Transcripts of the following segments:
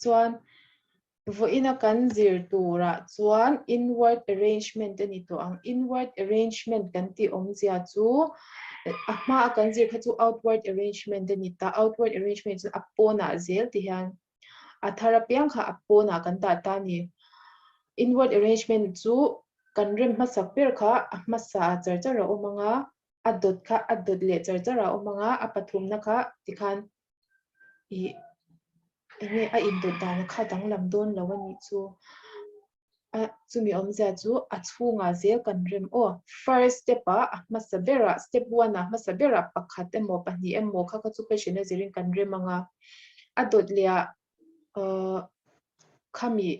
Chuan vawiina kan zir turah chuan inward arrangement a ni tawh ang. Inward arrangement kan tih awmzia chu a hmaa kan zir kha chu outward arrangement a ni ta. Outward arrangement chu a pawnah zel ti hian a thar apiang kha a pawnah kan dah ta a ni. Inward arrangement chu kan rem hmasak ber kha a hmasa char char a awm ang a, a dawt kha a dawt leh char char a awm ang a, a pathumna kha tikhan ih enge a indawt dan kha danglam dawn lo a nih chu. A chumi awmzia chu a chhungah zel kan rem aw. First step ah a hmasa berah step one ah hmasa berah pakhat emaw pahnih emaw kha kha chu question a zirin kan rem ang a. A dawt leh ah ahh khami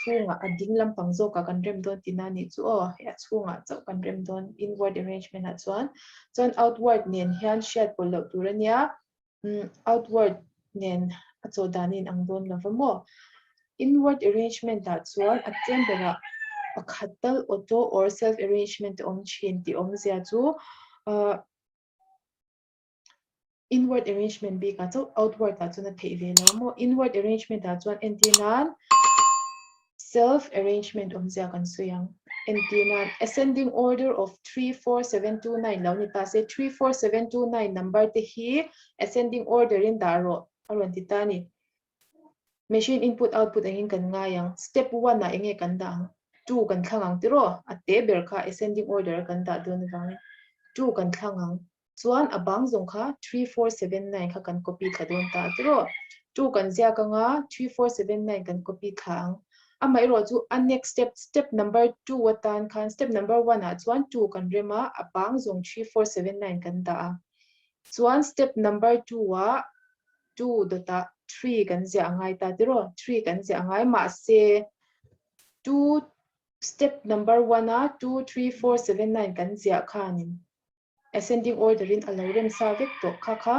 chhungah a ding lampang zawkah kan rem dawn tihna a nih chu aw. Hei a chhungah chauh kan rem dawn inward arrangement ah chuan. Chuan outward nen hian hriat pawlh loh tur a nia. Outward nen a chaw dan a inang dawn lo va maw? Inward arrangement ah chuan a tlem berah pakhat tal auto or self arrangement a awm thin tih awmzia chu inward arrangement bikah chauh outward ah chuan a theih ve lo maw? Inward arrangement ah chuan entir nan Self arrangement awmzia kan sawi ang. Entirnan, ascending order of 34729 lo ni ta se, 34729 number te hi ascending order in dah rawh a rawn ti ta a ni. Machine input output angin kan ngai ang. Step one ah enge kan dah ang? Two kan thlang ang tiraw? A te ber kha ascending order a kan dah dawn avangin two kan thlang ang. Chuan a bang zawng kha 3479 kha kan copy thla dawn ta a tiraw? Two kan ziak anga 3479 kan copy thla ang. Amaherawh chu a next step, step number two atan khan step number one ah chuan two kan rem a, a bang zawng 3479 kan dah a. Chuan step number two ah two dawtah three kan ziah a ngai ta tiraw? Three kan ziah a ngai mahse two step number one a two, three, four, seven, nine kan ziah khanin Ascending order in a lo rem sa vek tawh kha kha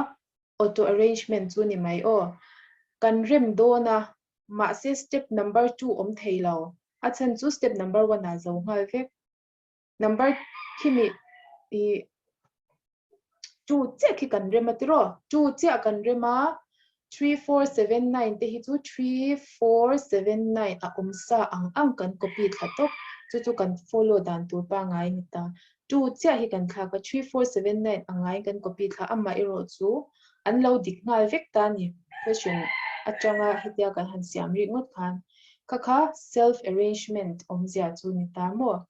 auto arrangement chu ni mai aw. Kan rem dawn a, mahse step number two awm thei lo. A chhan chu step number one ah zo nghal vek. Number khimi i two chiah khi kan rem a tiraw? Two chiah kan rem a, 3479 te hi chu 3479 a awm sa ang ang kan copy thla tawp, chu chu kan follow dan tur pangngai a ni ta. Two chiah hi kan thlak a, 3479 a ngaiin kan copy thla, amaherawh chu an lo dik nghal vek ta a ni. Question atanga hetia kan han siam rih ngawt khan kha kha self arrangement awmzia chu ni ta maw?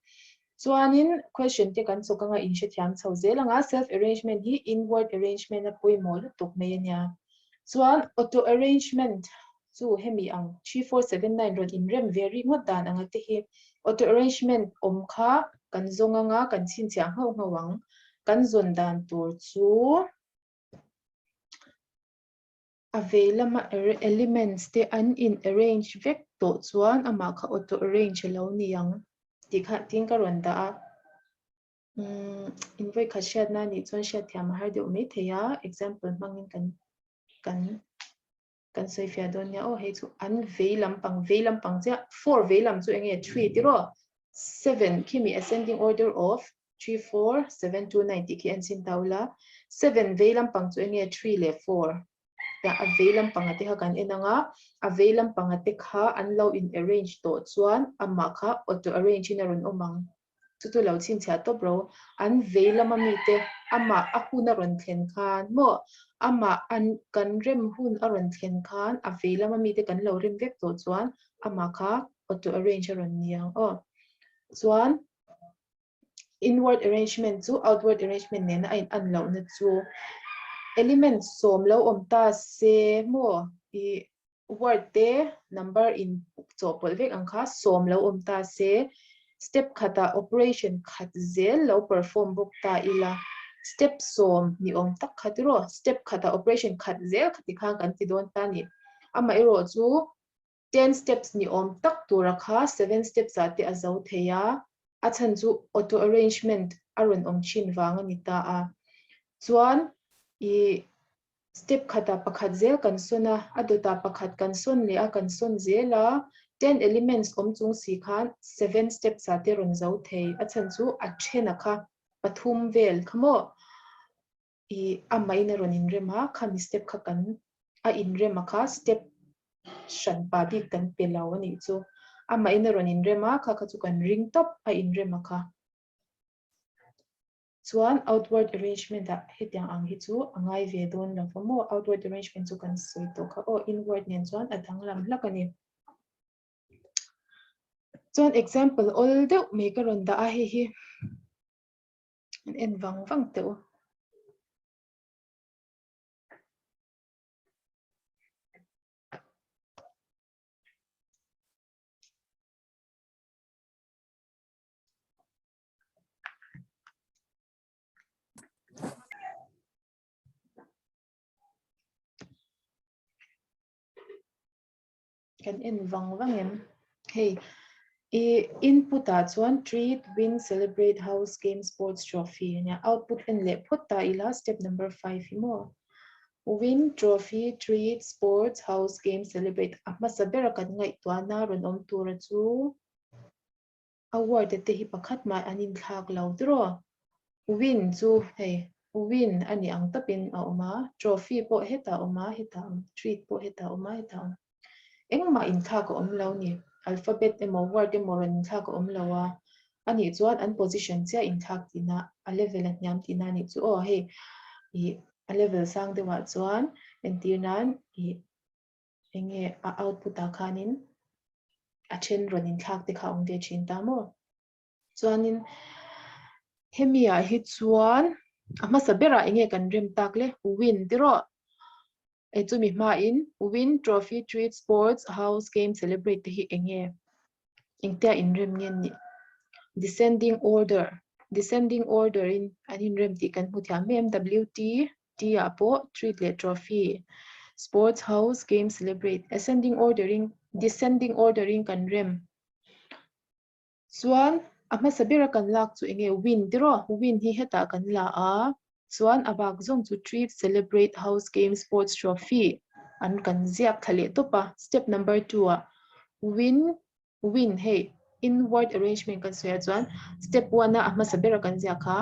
Chuanin question te kan chawk anga inhrethiam chho zel anga self arrangement hi inward arrangement a pawimawh lutuk mai a nia. Chuan auto arrangement chu hemi ang 3479 rawn inrem ve ri ngawt dan anga te hi auto arrangement awm kha kan zawng anga kan chhinchhiah nghauh nghauh ang. Kan zawn dan tur chu A vei lama elements te an in arrange vek tawh chuan amah kha auto arrange a lo ni ang tih kha tin ka rawn dah a. Umm in vawikhat hriatna anih chuan hriatthiam a har deuh mai thei a, example hmangin kan kan kan sawi fiah dawn nia aw hei chu an vei lampang vei lampang chiah four vei lam chu enge three tiraw seven khimi ascending order of Three, four, seven, two, nine tih khi en chhin ta ula. Seven vei lampang chu enge three leh four tah a vei lampang a te kha kan en ang a, a vei lampang a te kha an lo in arrange tawh chuan amah kha auto arrange in a rawn awm ang. Chu chu lo chhinchhiah tawp ro. An vei lama mite amah a hun a rawn thlen khan maw amah an kan rem hun a rawn thlen khan a vei lama mite kan lo rem vek tawh chuan amah kha auto arrange a rawn ni ang aw. Chuan Inward arrangement chu outward arrangement nena a in an lohna chu element sawm lo awm ta se maw i word te number in chawhpawlh vek ang kha sawm lo awm ta se step khatah operation khat zel lo perform bawk ta ila step sawm ni awm tak kha tiraw step khatah operation khat zel khati khan kan ti dawn ta ni amaherawh chu Ten steps ni awm tak tura kha seven steps ah te a zo thei a, a chhan chu auto arrangement a rawn awm thin vang a ni ta a. Chuan i step khatah pakhat zel kan sawn a, a dawtah pakhat kan sawn leh a, kan sawn zel a, ten elements awm chung si khan seven steps ah te rawn zo thei, a chhan chu a then a kha pathum vel kha maw. I amahin a rawn inrem a, khami step kha kan a inrem a kha step hranpa bik kan pe lo a nih chu. Amahin a rawn inrem a, kha kha chu kan ring tawp a inrem a kha. Chuan outward arrangement ah hetiang ang hi chu a ngai ve dawn lo va maw? Outward arrangement chu kan sawi tawh kha aw, inward nen chuan a danglam hlak a ni. Chuan example awl deuh mai ka rawn dah a hei hi an en vang vang teh u. Kan en vang vang em? Hei, i input ah chuan treat, win, celebrate, house, game, sports, trophy a nia. Output en leh phawt ta ila step number 5 hi maw? Win, trophy, treat, sports, house, game, celebrate a hmasa bera kan ngaihtuahna rawn awm tura chu A word te hi pakhat mah an inthlak lo tiraw? Win chu hei win a nih ang tawpin a awm a, trophy pawh hetah a awm a, hetah a awm, treat pawh hetah a awm a, hetah a awm. Engmah inthlak a awm lo ni. Alphabet emaw word emaw rawn inthlak a awm lo a, a nih chuan an position chiah inthlak tihna, a level a hniam tihna a nih chu aw hei ih a level sang deuhah chuan entir nan ih eng nge a output ah khanin a then rawn inthlak te kha a awm ve thin ta maw? Chuanin hemi ah hi chuan a hmasa berah eng nge kan rem tak le? Win tiraw? E chumi hmain win trophy treat sports house game celebrate te hi eng nge? Engtia inrem nge an nih? Descending order Descending order in an inrem tih kan hmu thiam em? WT T ah pawh treat leh trophy, sports house, game celebrate, ascending order in descending order in kan rem. Chuan a hmasa bera kan lak chu enge win tiraw? Win hi hetah kan la a, chuan a bak zawng chu treat, celebrate, house, game, sports, trophy an kan ziak thla leh tawp a. Step number 2 ah win Win hei inward arrangement kan sawi ah chuan step one a a hmasa bera kan ziak kha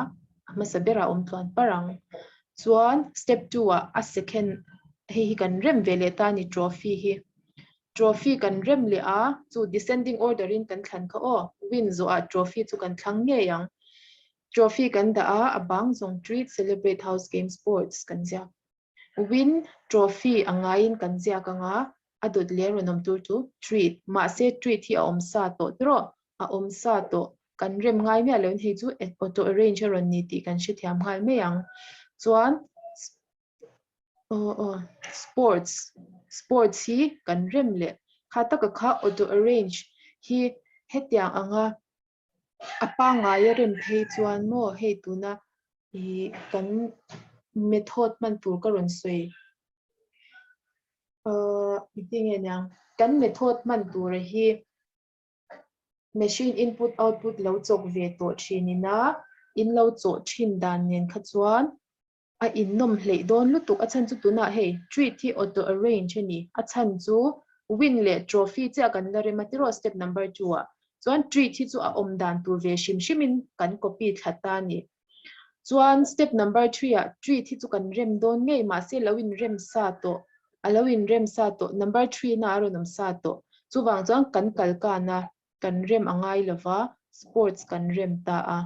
a hmasa bera awm tluan par ang. Chuan step 2 ah a second hei hi kan rem ve leh ta a ni trophy hi. Trophy kan rem leh a chu descending order in kan thlan kha aw win zawh ah trophy chu kan thlang ngei ang. Trophy kan dah a a bang zawng treat celebrate house game sports kan ziak. Win trophy a ngaiin kan ziak ang a, a dawt leh rawn awm tur chu treat. Mahse treat hi a awm sa tawh tiraw? A awm sa tawh. Kan rem ngai miah loin hei chu auto arrange a rawn ni tih kan hrethiam nghal mai ang. Chuan aw aw sports sports hi kan rem leh kha taka kha auto arrange hi hetiang anga A pangngai a rem phei chuan maw hei tuna ih kan method hman tur ka rawn sawi ahh engtin nge niang kan method hman tura hi machine input output lo chawk ve tawh thin ina in lo chawh thin dan nen kha chuan A innawm hleih dawn lutuk a chhan chu tunah hei treat hi auto arrange a ni a chhan chu win leh trophy chiah kan la rem a tiraw step number 2 ah chuan treat hi chu a awm dan tur ve hrim hrim in kan copy thla ta a ni chuan step number 3 ah treat hi chu kan rem dawn ngei mahse lo in rem sa tawh a lo in rem sa tawh number 3 na a rawn awm sa tawh chuvang chuan kan kal kan a kan rem a ngai lova sports kan rem ta a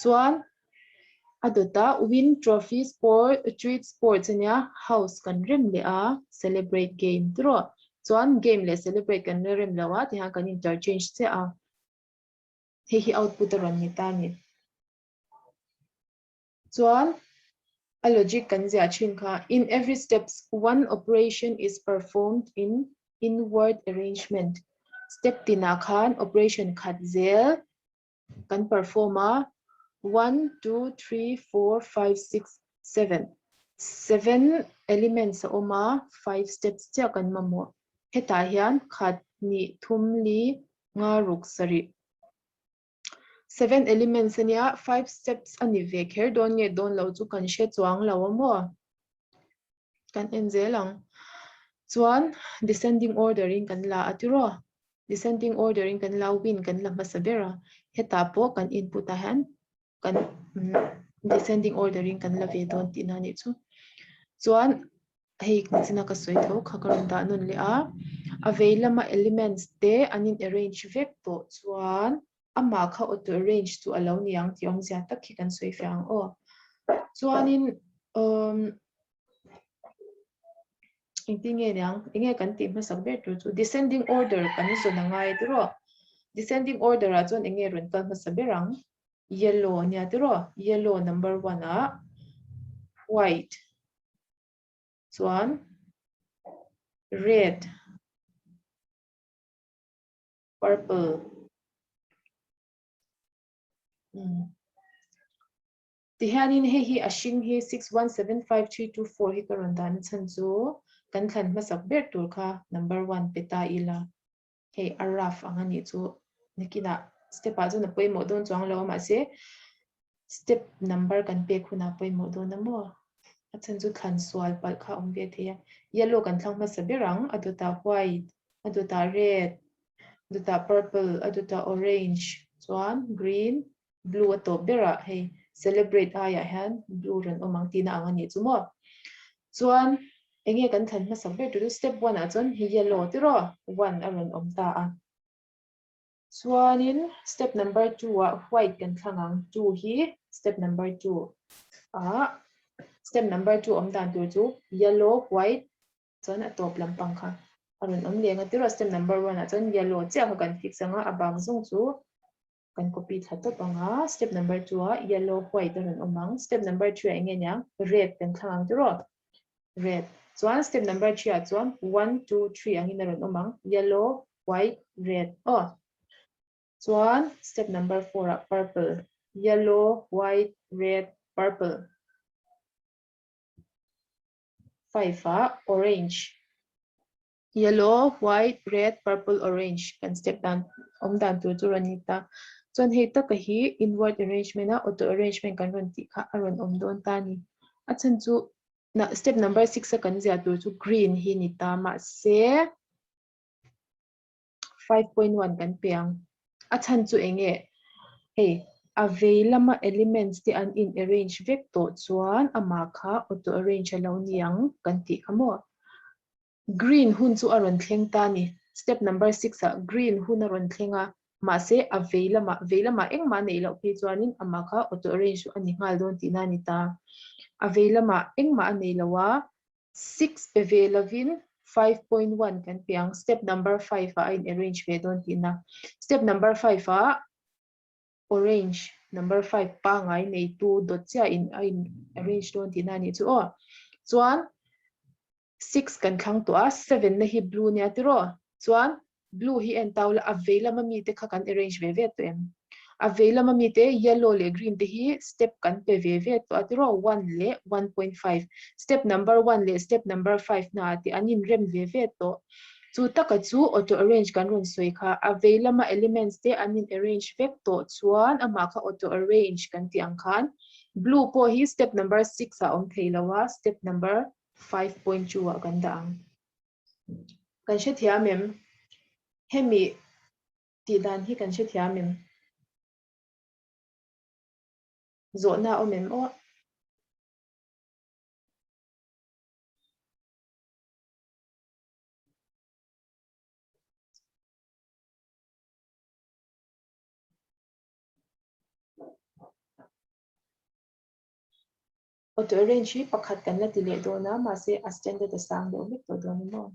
chuan a dawtah win trophy sport treat sports ania house kan rem leh a celebrate game tiraw chuan game leh celebrate kan la rem lo a tihian kan interchange chiah a hei hi output a rawn ni ta a ni. Chuan a logic kan ziah thin kha in every steps one operation is performed in inward arrangement step tinah khan operation khat zel kan perform a one two three four five six seven seven elements a awm a five steps chiah kan mamawh hetah hian khat hnih thum li nga ruk sarih Seven elements ania five steps a ni ve kher dawn nge dawn lo chu kan hre chuang lo a maw? Kan en zel ang. Chuan descending order in kan la a tiraw? Descending order in kan la win kan la hmasa ber a. Hetah pawh kan input ah hian kan descending order in kan la ve dawn tihna a nih chu. Chuan hei nichina ka sawi tho kha ka rawn dah nawn leh a. A vei lama elements te an in arrange vek tawh chuan amah kha auto arrange chu a lo ni ang tih awmzia tak hi kan sawi fiah ang aw. Chuanin umm engtin nge niang enge kan tih hmasak ber tur chu descending order kan zawn a ngai tiraw? Descending order ah chuan enge rawn kal hmasa ber ang? Yellow nia tiraw? Yellow number one ah white chuan red purple umm tihianin hei hi a hring hi 6175324 hi ka rawn dahna chhan chu kan thlan hmasak ber tur kha number one pe ta ila hei a rough ang a nih chu nakinah step ah chuan a pawimawh dawn chuang lo a mahse step number kan pek hunah a pawimawh dawn a maw a chhan chu thlan sual palh kha a awm ve thei a yellow kan thlang hmasa ber ang a dawtah white a dawtah red a dawtah purple a dawtah orange chuan green blue a tawp berah hei celebrate aiah hian blue rawn awm ang tihna ang a nih chu maw chuan enge kan thlan hmasak ber tur chu step one ah chuan hi yellow tiraw one a rawn awm ta a chuanin step number two ah white kan thlang ang two hi step number two ah step number two awm dan tur chu yellow white chuan a tawp lampang kha a rawn awm leng a tiraw step number one ah chuan yellow chiah kha kan fix anga a bak zawng chu kan copy thla tawp ang a step number 2 ah yellow white a rawn awm ang step number 3 ah enge niang red kan thlang ang tiraw red chuan step number 3 ah chuan 1 2 3 angin a rawn awm ang yellow white red aw chuan step number 4 ah purple yellow white red purple 5 ah orange Yellow, white, red, purple, orange kan step dan awm dan tur chu rawn ni ta. Chuan hei taka hi inward arrangement a auto arrangement kan rawn tih kha a rawn awm dawn ta a ni. A chhan chu step number 6 a kan ziah tur chu green hi ni ta mahse 5.1 kan pe ang. A chhan chu eng nge? Hei a vei lama elements te an in arrange vek tawh chuan amah kha auto arrange a lo ni ang kan tih kha maw? Green hun chu a rawn thleng ta a ni. Step number 6 ah green hun a rawn thleng a, mahse a vei lamah, vei lamah engmah neih loh phei chuanin amah kha auto arrange chu a ni nghal dawn tihna a ni ta. A vei lamah engmah a nei lo a, 6 pe ve lovin 5.1 kan pe ang. Step number 5 ah a in arrange ve dawn tihna. Step number 5 ah orange number 5 pangai neitu dawt chiah in a in arrange dawn tihna a nih chu aw. Chuan 6 kan thlang tawh a, 7 na hi blue nia tiraw? Chuan blue hi en tau la, a vei lama mi te kha kan arrange ve ve tawh em? A vei lama mi te yellow leh green te hi step kan pe ve ve tawh a tiraw? 1 leh 1.5. Step number 1 leh step number 5 na ah te an inrem ve ve tawh. Chu taka chu auto arrange kan rawn sawi kha, a vei lama elements te an in arrange vek tawh chuan amah kha auto arrange kan tih ang khan blue pawh hi step number 6 ah awm thei lo a, step number 5.2 ah kan dah ang. Kan hrethiam em? Hemi tih dan hi kan hrethiam em? Zawhna a awm em aw? Auto arrange hi pakhat kan la ti leh dawn a, mahse a standard a sang deuh vek tawh dawn a maw?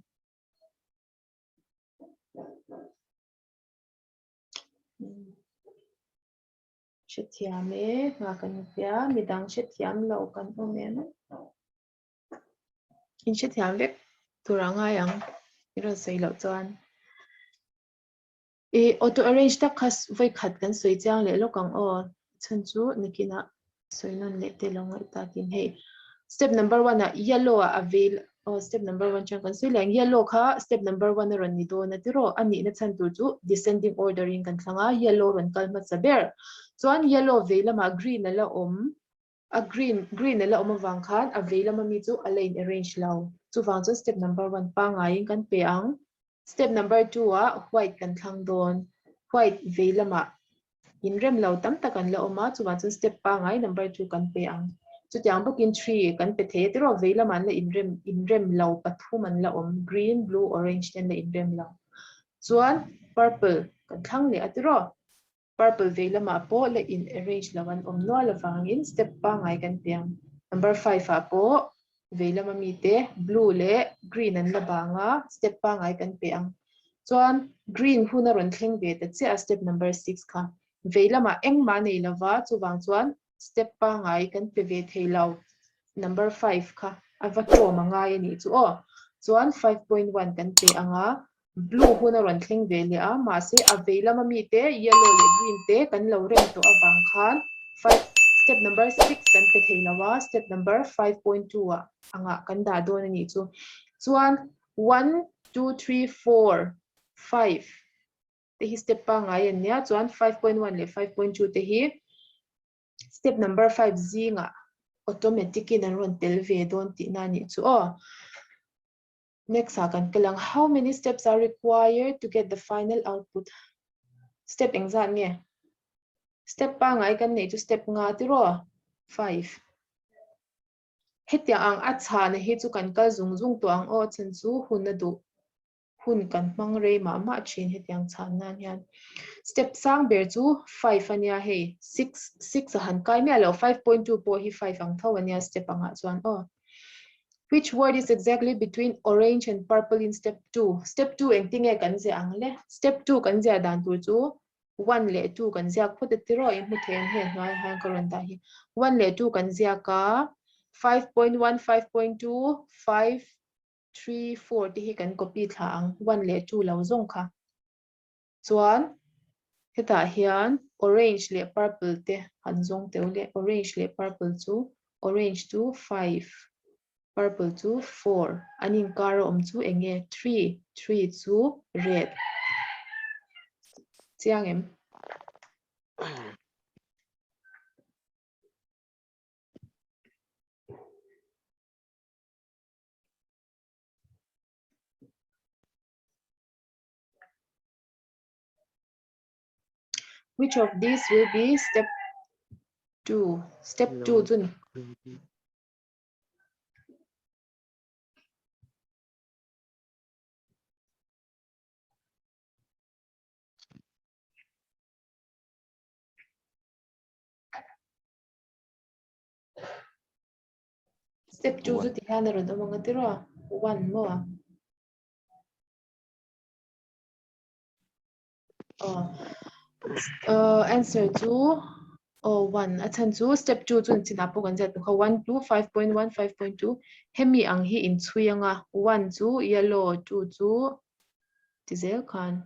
Hrethiam e, nghah kan tia, midang hrethiam lo kan awm em? In hrethiam vek tur a ngai ang, i rawn sawi loh chuan. I auto arrange tak kha vawi khat kan sawi chiang leh lawk ang aw. Chhan chu nakinah sawi nawn leh te lo ngaih takin hei step number one ah yellow ah a veil aw step number one chuan kan sawi leh ang yellow kha step number one a rawn ni dawn a tiraw a nihna chhan tur chu descending order in kan thlang a yellow rawn kal hmasa ber chuan yellow vei lamah green a la awm A green green a la awm avang khan a vei lama mi chu a la in arrange lo. Chuvang chuan step number one pangaiin kan pe ang. Step number two ah white kan thlang dawn. White vei lamah inrem lo tam tak an la awm a, chuvang chuan step pangai number two kan pe ang. Chutiang bawkin 3 kan pe thei a tiraw vei lamah an la inrem inrem lo pathum an la awm green, blue, orange te an la inrem lo. Chuan purple kan thlang leh a tiraw purple vei lamah pawh la in arrange lo an awm nual avangin step pangngai kan pe ang. Number 5 ah pawh vei lama mite blue leh green an la bang a step pangngai kan pe ang. Chuan green hun a rawn thleng ve ta chiah a step number 6 kha. Vei lamah engmah nei lova chuvang chuan step pangngai kan pe ve thei lo. Number 5 kha a va tlawm a ngai a nih chu aw. Chuan 5.1 kan pe ang a blue hun a rawn thleng ve leh a mahse a vei lama mite yellow leh green te kan lo rem tawh avang khan five step number 6 kan pe thei lo a step number 5.2 ah angah kan dah dawn a nih chu. Chuan 1 2 3 4 5 te hi step pangngai an nia chuan 5.1 leh 5.2 te hi step number 5 zingah automatic in an rawn tel ve dawn tihna a nih chu aw. Next ah kan kal ang how many steps are required to get the final output? Step engzat nge? Step pangngai kan neih chu step nga tiraw? 5. Hetiang ang a chhana hi chu kan kal zung zung tawh ang aw chan chu hun a duh hun kan hmang rei mah mah thin hetiang chhan nan hian. Step sang ber chu 5 ania hei 6 6 a han kai miah lo 5.2 pawh hi 5 ang tho ania step angah chuan aw. Which word is exactly between orange and purple in step 2? Step 2 engtinge kan ziah ang le? Step 2 kan ziah dan tur chu 1 leh 2 kan ziak phawt a tiraw in hmu thei ang hei a hnuaiah hian ka rawn dah hi. 1 leh 2 kan ziak a 5.1 5.2 5 3 4 te hi kan copy thla ang 1 leh 2 lo zawng kha. Chuan hetah hian orange leh purple te han zawng teuh leh orange leh purple chu orange chu 5 purple chu 4 an inkar a awm chu eng nge 3 3 chu red chiang em? Which of these will be step 2? Step 2 chu ni. Step 2 chu ti hian a rawn awm ang a tiraw? 1 maw? Aw answer chu aw 1 a chhan chu step 2 chu chinah pawh kan ziah tawh kha 1 2 5.1 5.2 hemi ang hi in chhui anga 1 chu yellow 2 chu ti zel khan.